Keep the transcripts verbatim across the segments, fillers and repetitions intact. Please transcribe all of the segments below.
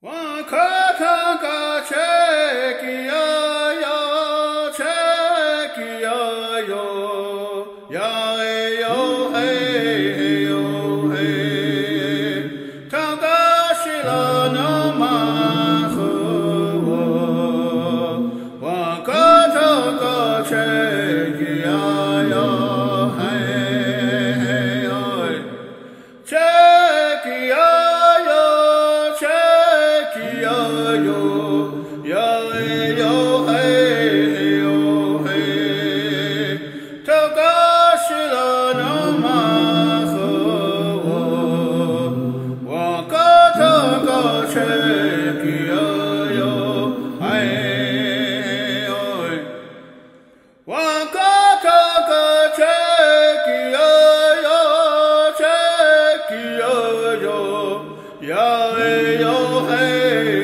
Wa ka ta ka che ki a yo, che ki a yo, ya e yo he he yo he. Ta ka shi la na ma hu wo. Wa ka ta ka che ki a yo he he yo. Che ki a yo, che ki a yo, ya e yo he he yo he. Ta ka shi la na ma hu wo. Wa ka ta ka che ki a yo he he yo. Wa ka ta ka che ki a yo, che ki a yo, ya e yo he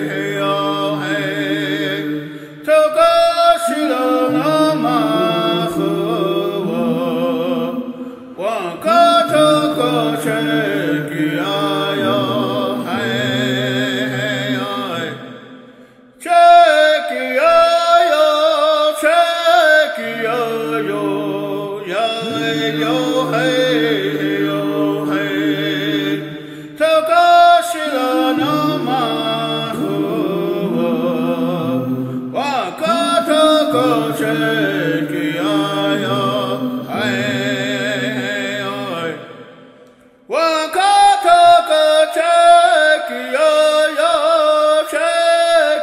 he yo he. Ta ka shi la na ma hu wo. Wa ka ta ka che ki a yo he he yo. Che ki a yo, che ki a yo, ya e yo he he yo he. Ta ka shi la na ma hu wo. Wa ka ta ka che ki a yo he he yo. Wa ka ta ka che ki a yo, che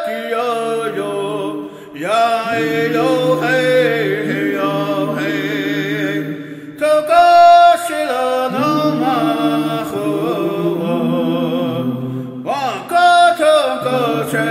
ki a yo, ya e yo he he yo he. Ta ka shi la na ma hu wo. Wa ka ta ka che